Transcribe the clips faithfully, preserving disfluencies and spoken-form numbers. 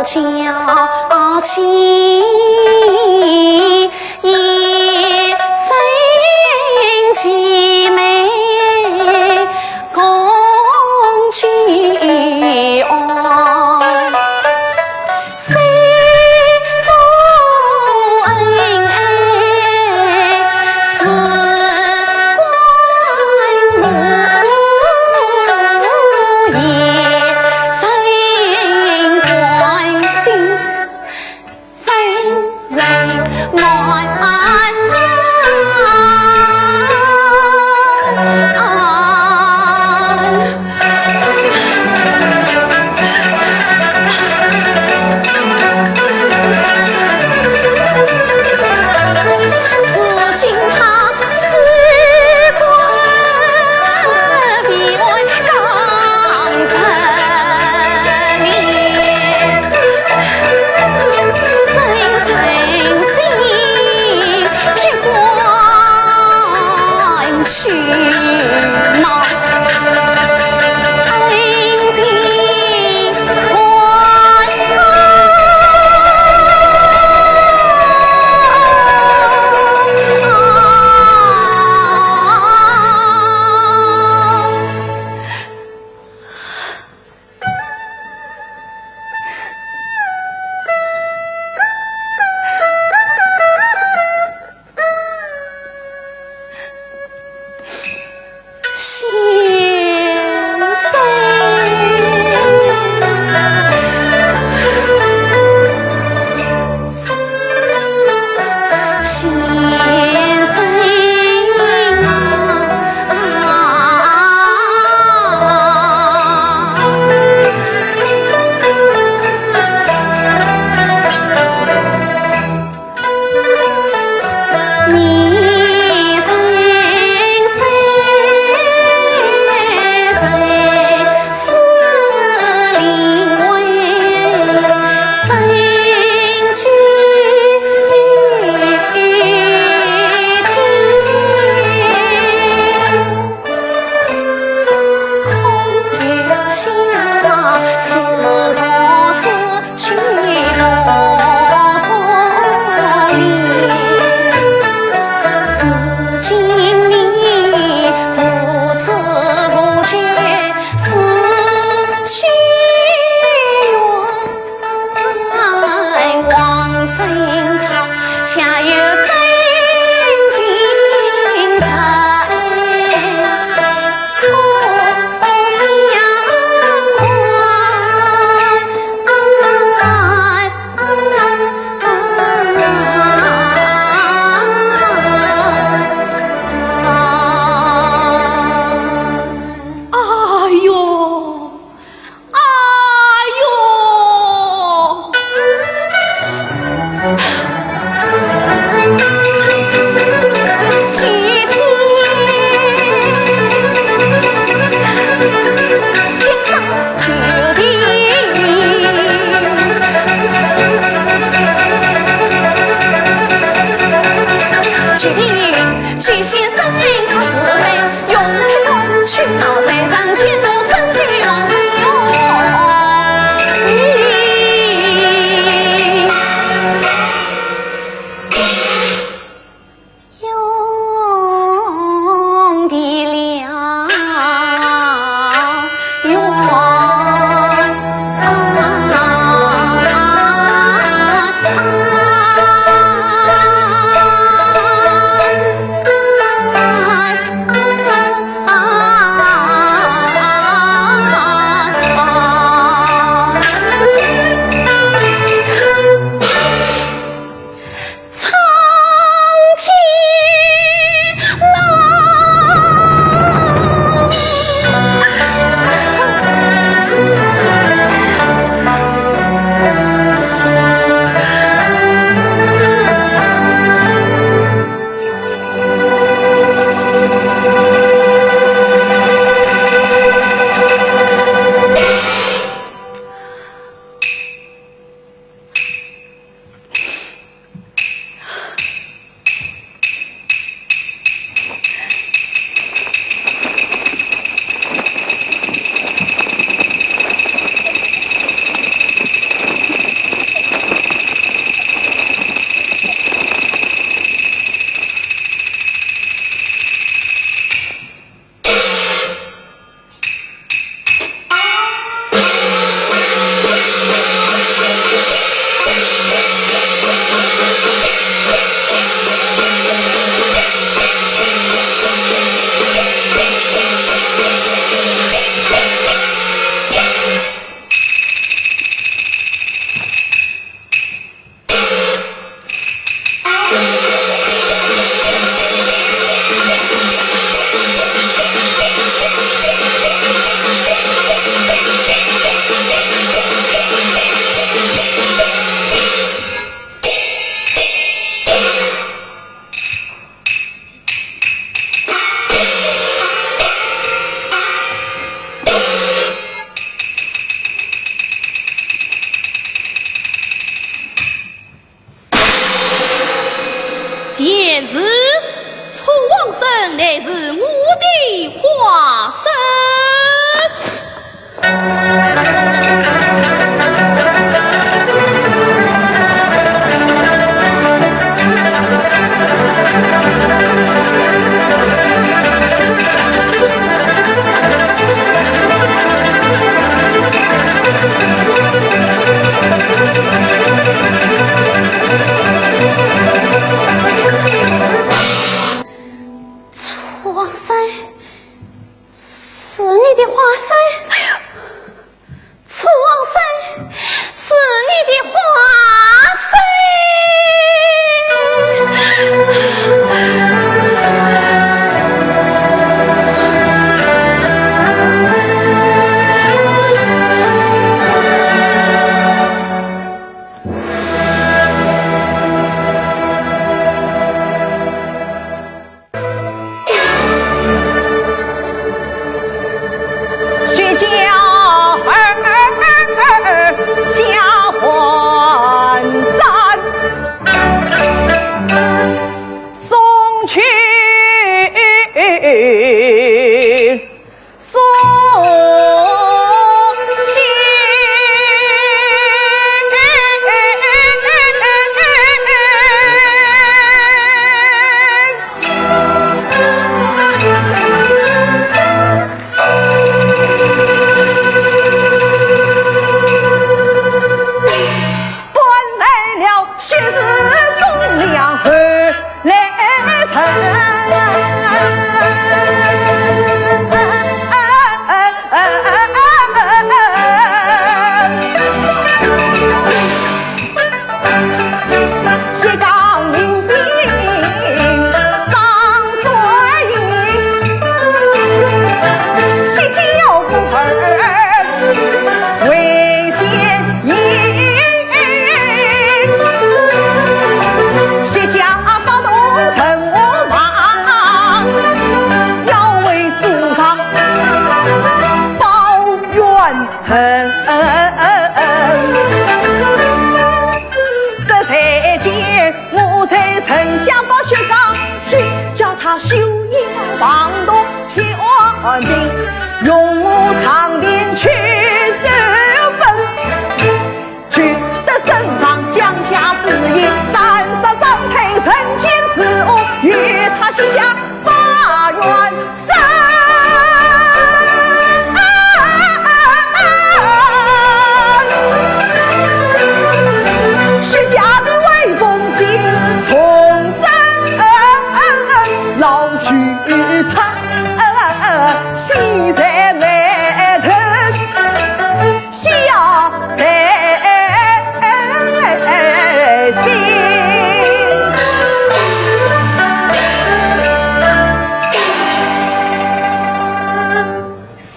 是家妻也生其美，共居安。 哎呦，哎呦！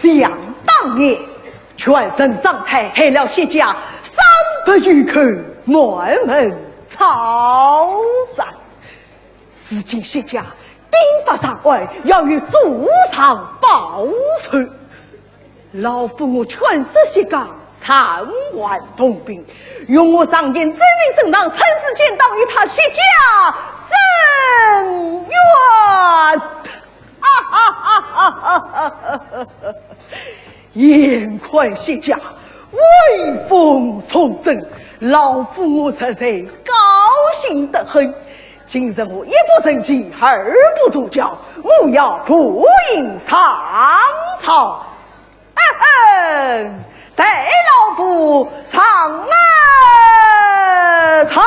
想当年，全城张垓害了薛家三百余口满门抄斩。如今薛家兵发上岸，要与主上报仇。 老夫我劝说薛刚暂缓动兵，容我上前奏明圣上，趁势建党，与他薛家伸冤。哈哈哈哈哈哈！眼看薛家威风重振，老夫我实在高兴得很。 今日我一不成器，二不成交，我要破营上朝。嗯哼，待老夫上朝。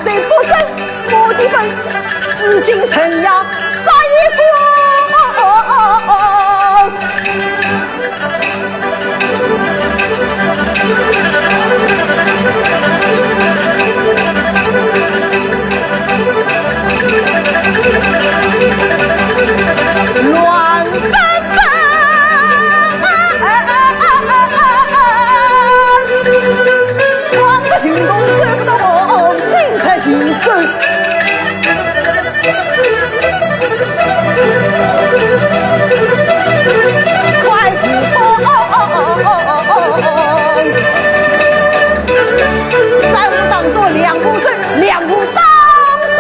谁不争我的分，紫禁城呀，杀一个。乱纷纷。 王的行动走不动，进城行走。快是风，三步当中两步走，两步当中。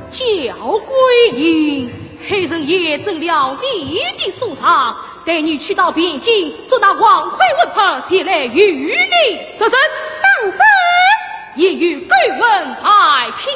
敫桂英，黑人也准了你的收场，待你去到汴京，捉拿王魁文豹前来与你作证。当真？也有勾文带票。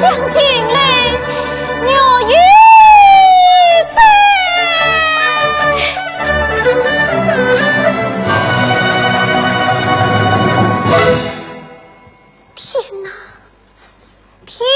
将军嘞，我有罪。天哪，天哪！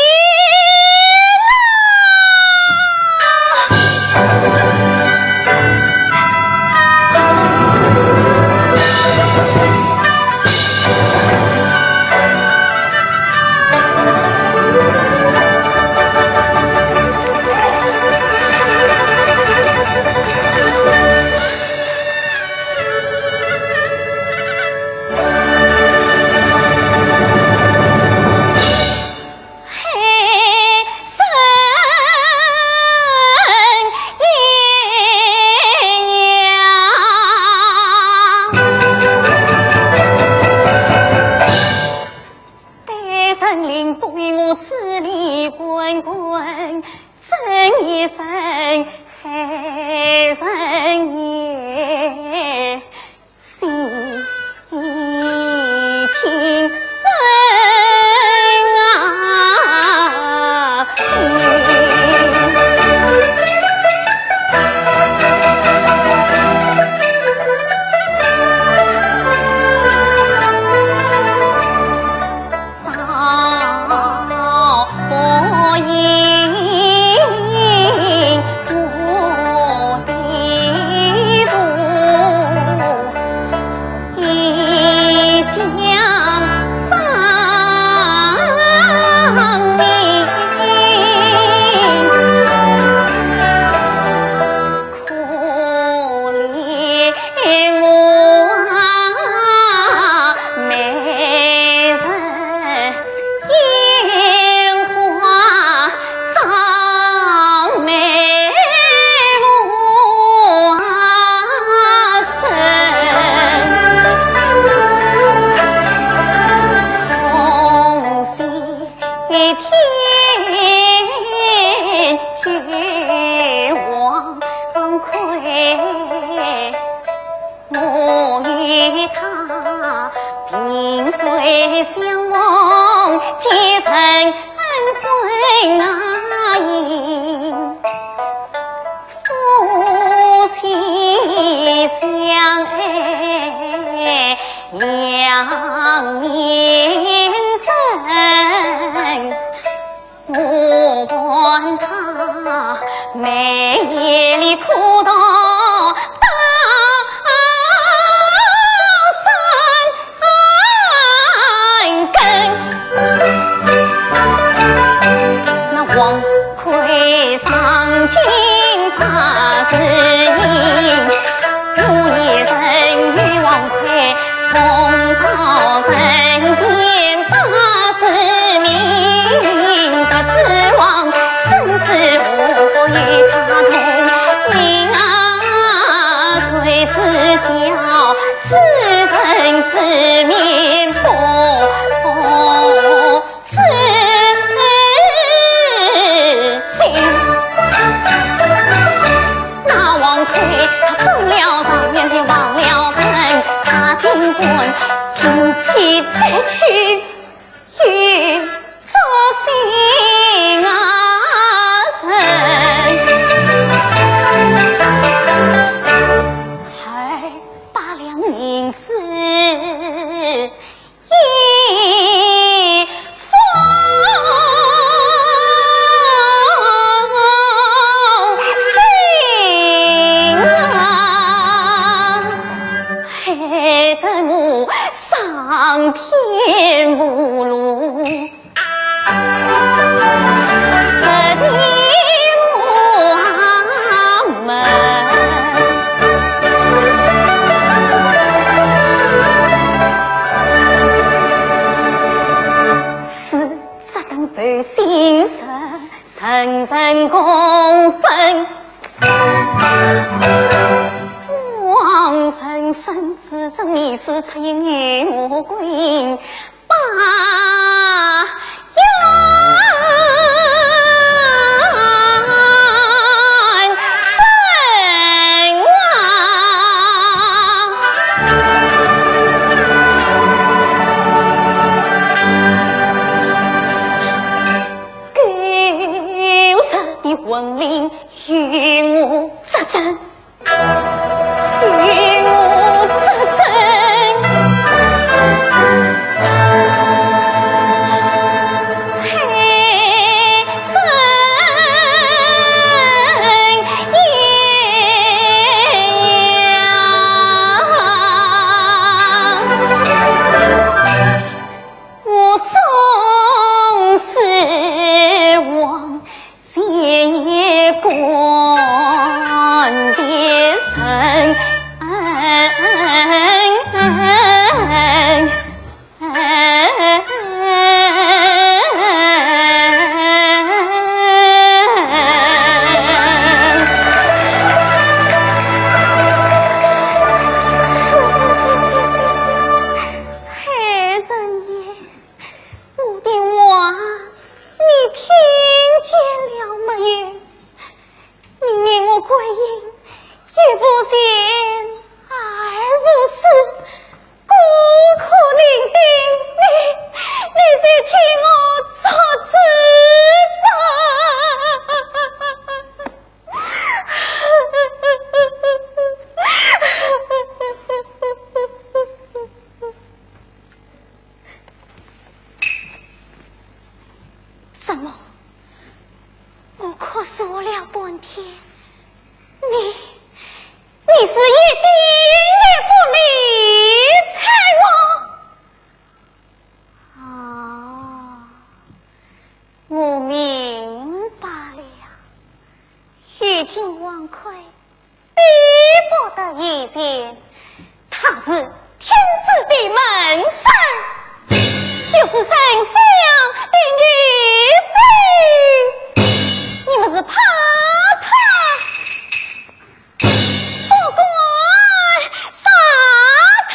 魂灵与我作证，与我作证。黑山岩呀，我终是亡 前也观前身。黑人爷，我的话你听见了没有？ 你念我桂英一无前，二无后，孤苦伶仃，你，你就替我作主吧。 怎么？我咳嗽了半天，你，你是一点也不理睬我？哦，我明白了。 与君王魁比不得以前，他是天子的门生，又是丞相的女婿，你们是怕他，不敢杀他。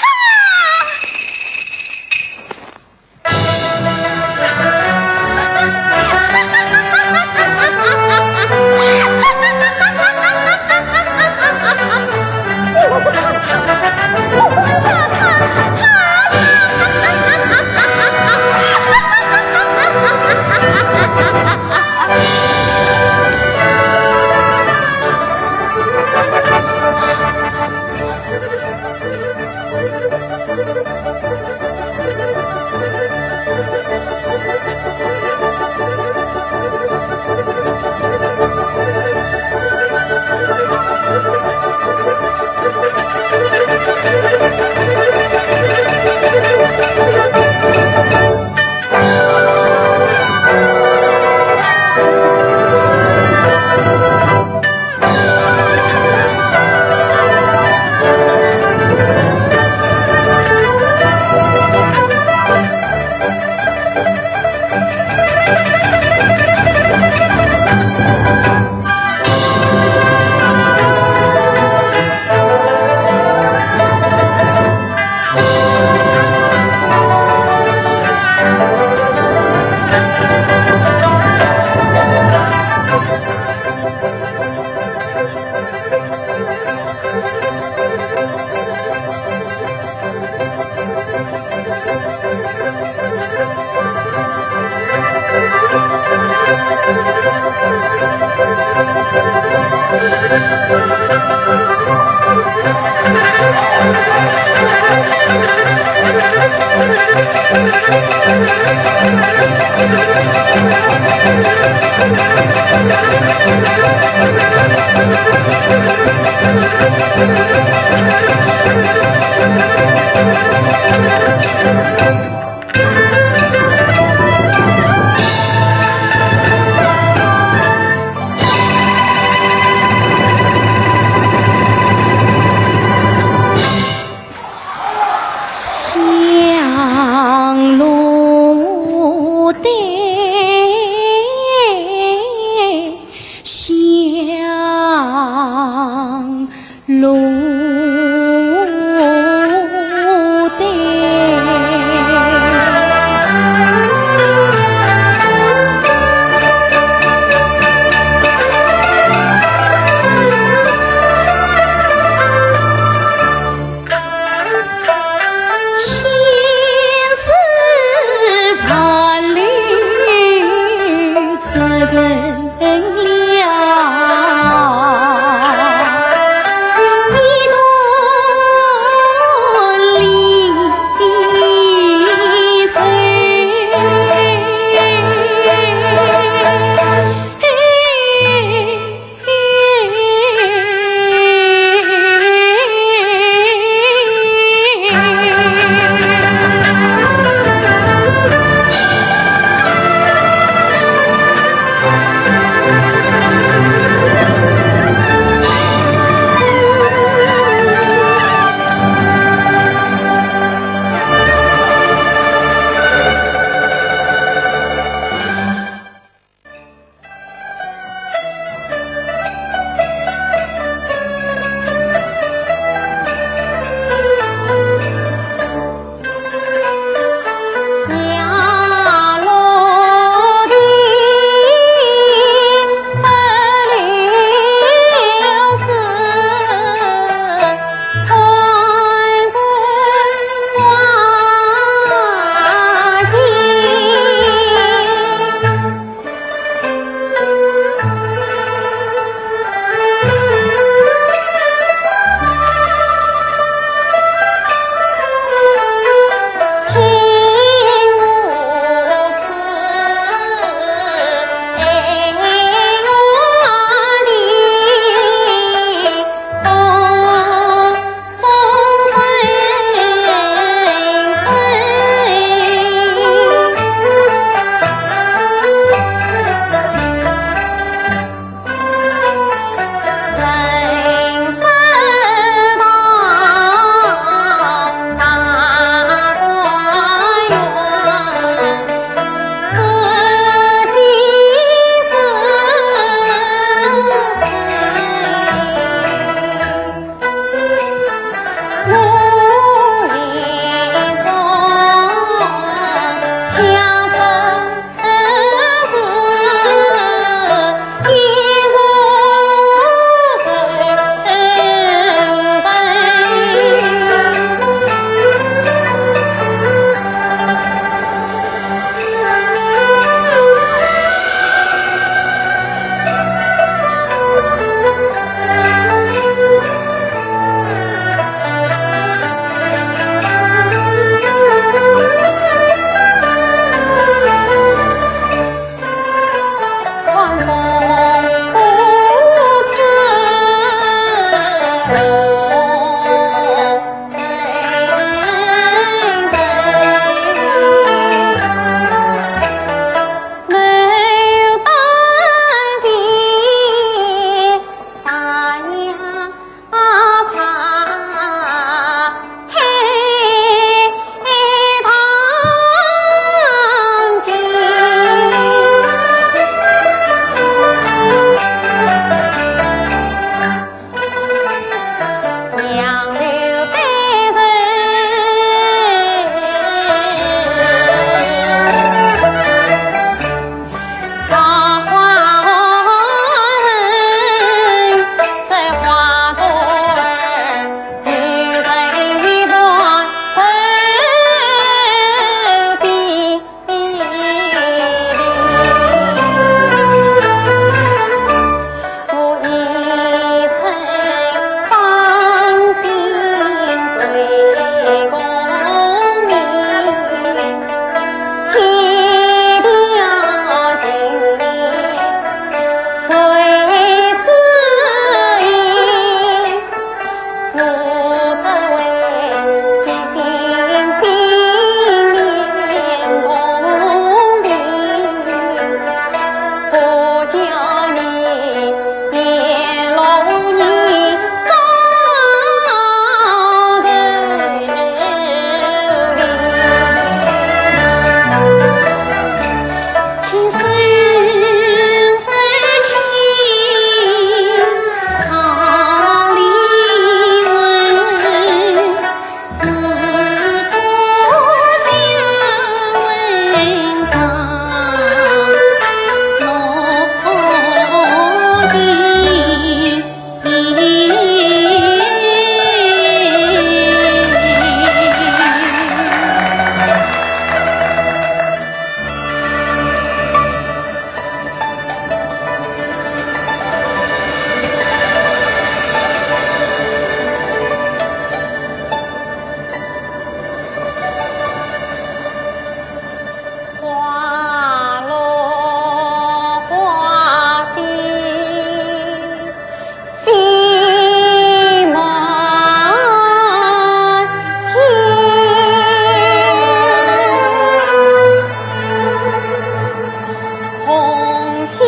小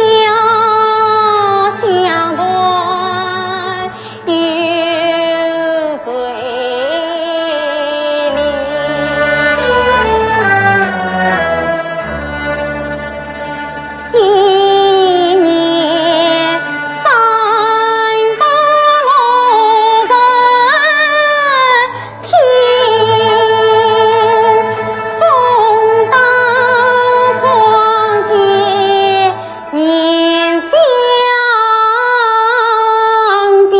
相伴有谁怜？一年三百六十 天，公道双节面相比。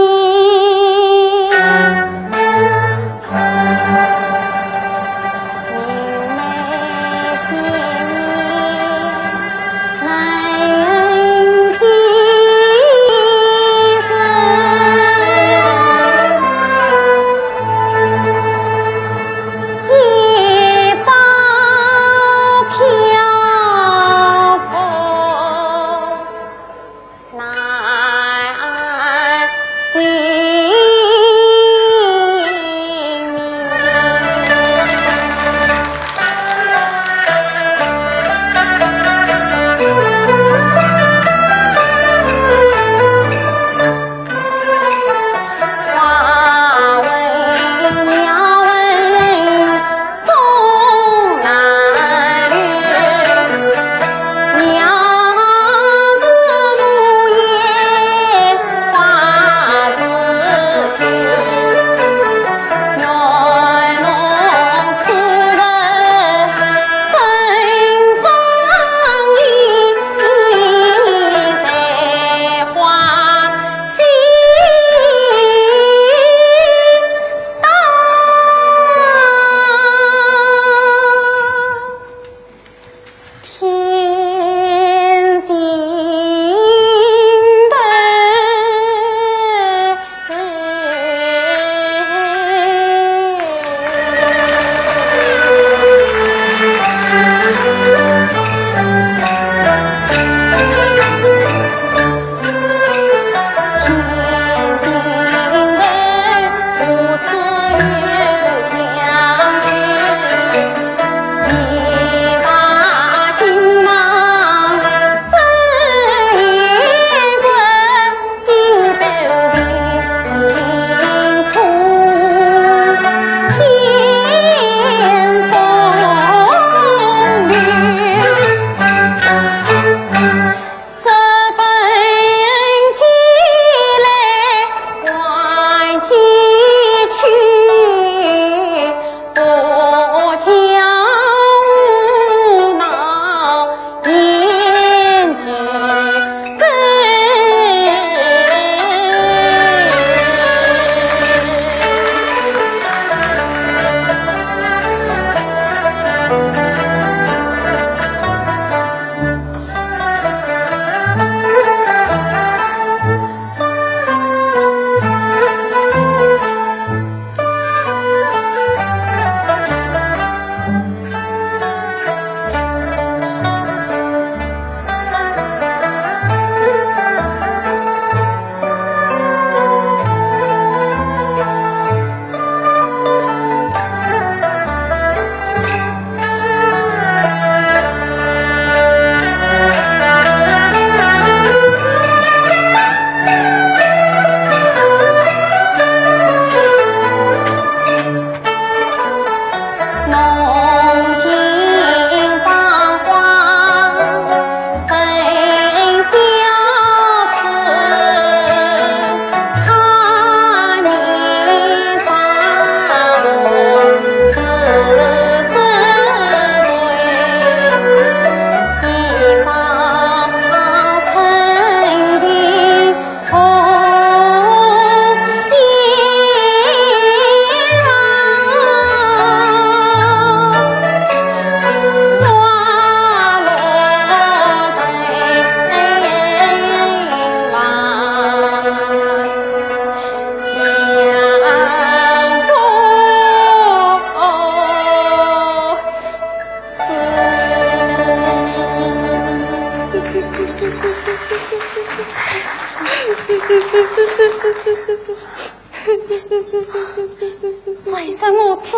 虽然如此，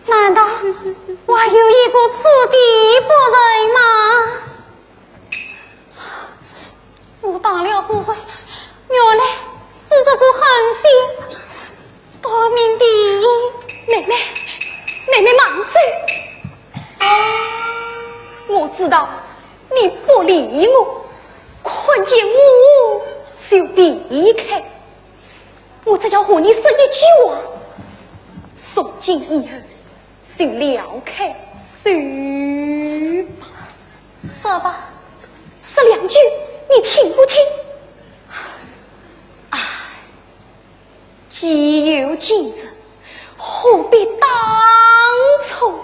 难道还有一个此地不仁吗？了是谁？原来是这个狠心夺命的。妹妹，妹妹慢走。我知道你不理我，看见我就避开。我只要和你说一句话，从今以后就了开手吧。说吧，说两句，你听不听？唉，既有今日，何必当初？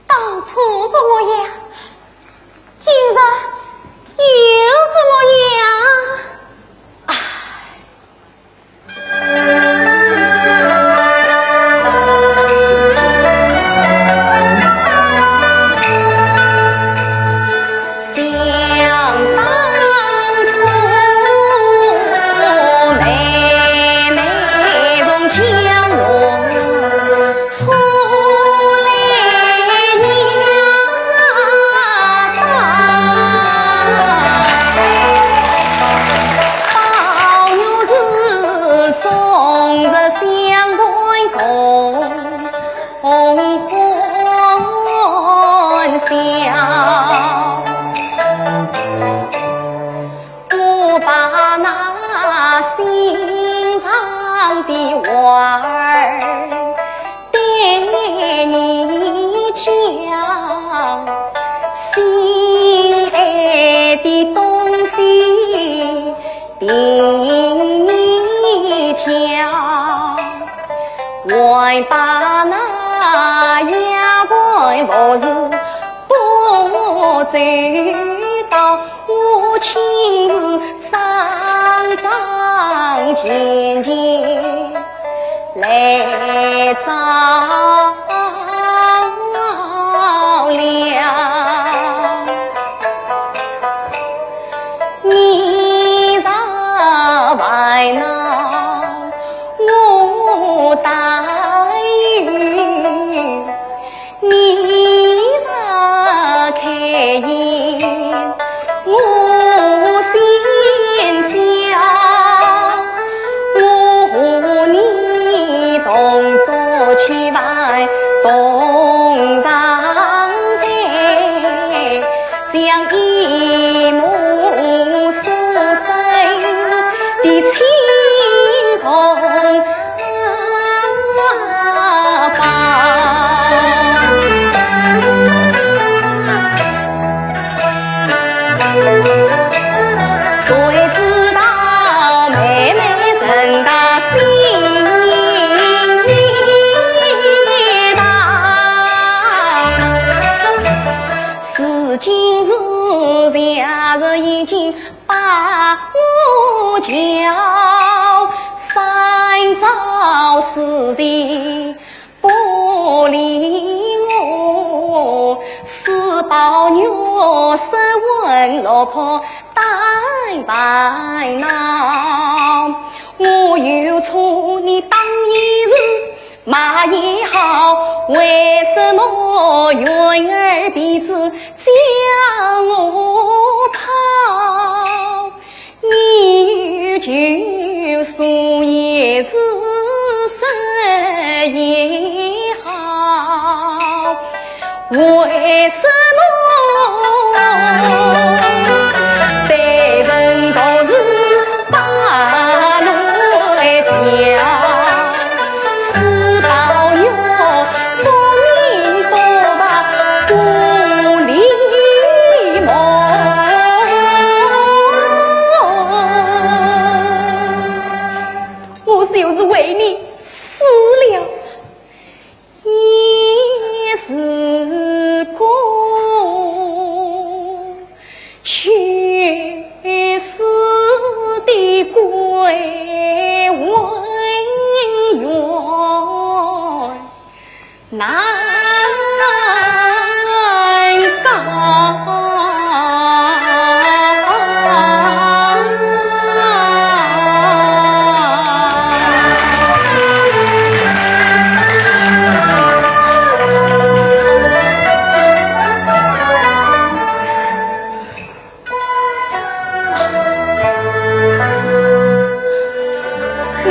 当初怎么样？今日又怎么样？唉。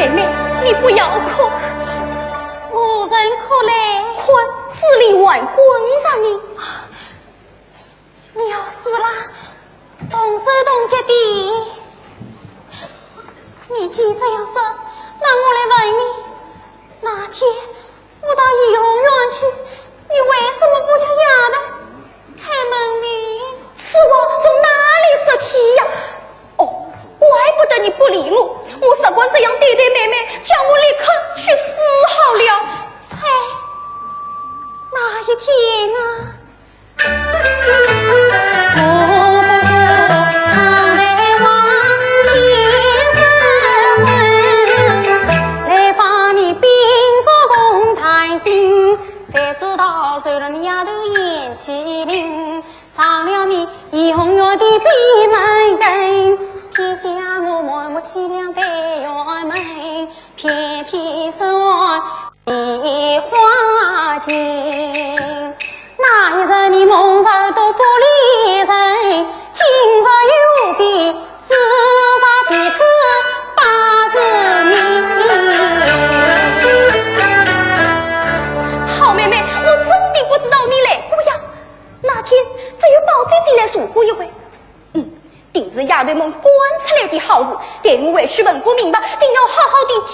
妹妹，你不要哭。我怎哭嘞？看，紫鹃还滚着呢。你要死啦，动手动脚的。你既这样说，那我来问你，那天 我到怡红院去，你为什么不叫丫头开门呢？此话从哪里说起呀？哦，怪不得你不理我，我只管这样对待妹妹，叫我立刻去死好了。猜，那一天啊， 好妹妹，我真的不知道你来过呀。那天只有宝姐姐来坐过一回。嗯，定是丫头们惯出来的好事，待我回去问个明白，定要好好地教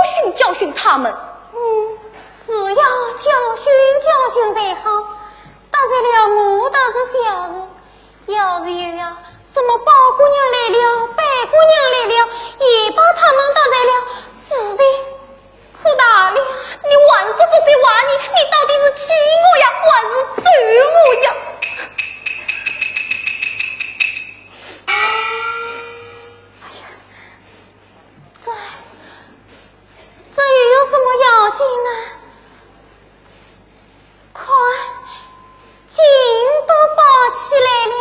训教训她们。嗯，是要教训教训才好。当然了，我倒是小事，要是有呀，什么宝姑娘来了，白姑娘来了，也把她们当成了事情 可大了，你还说这些话呢？你到底是气我呀，还是咒我呀？哎呀，这，这又有什么要紧呢？看，劲都爆起来了，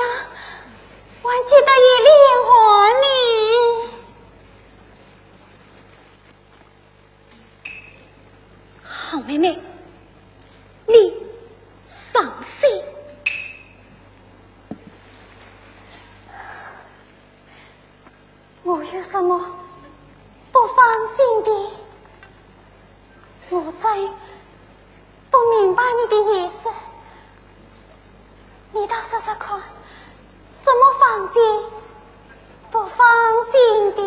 还急得一脸汗呢。 好妹妹，你放心。我有什么不放心的？我真不明白你的意思。 你倒说说看，什么放心不放心的？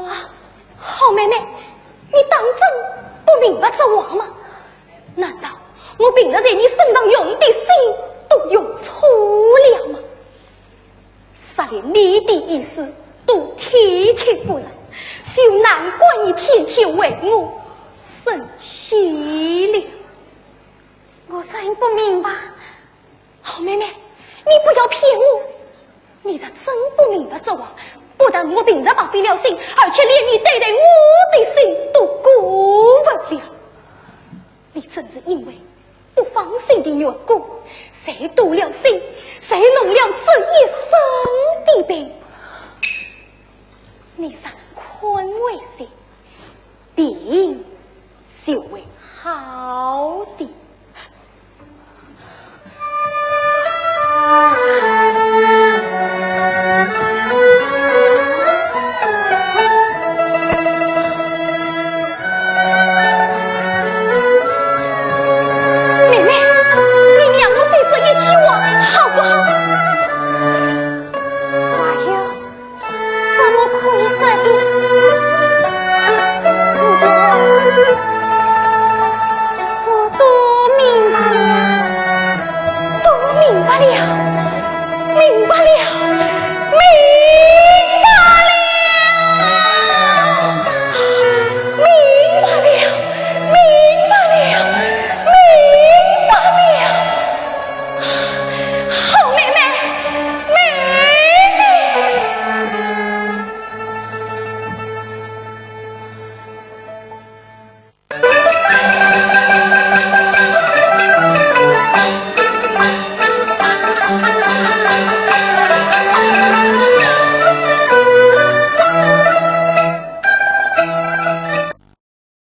啊，好妹妹，你当真不明白这话吗？难道我平日在你身上用的心都用错了吗？就连你的意思都体贴不人，就难怪你天天为我生气了。我真不明白， 好妹妹，你不要骗我。你若真不明白这话，不但我平日白费了心，而且连你对待我的心都过分了。你正是因为不放心的缘故，才多了心，才弄了这一身的病。你若能宽慰些， 病就会好的。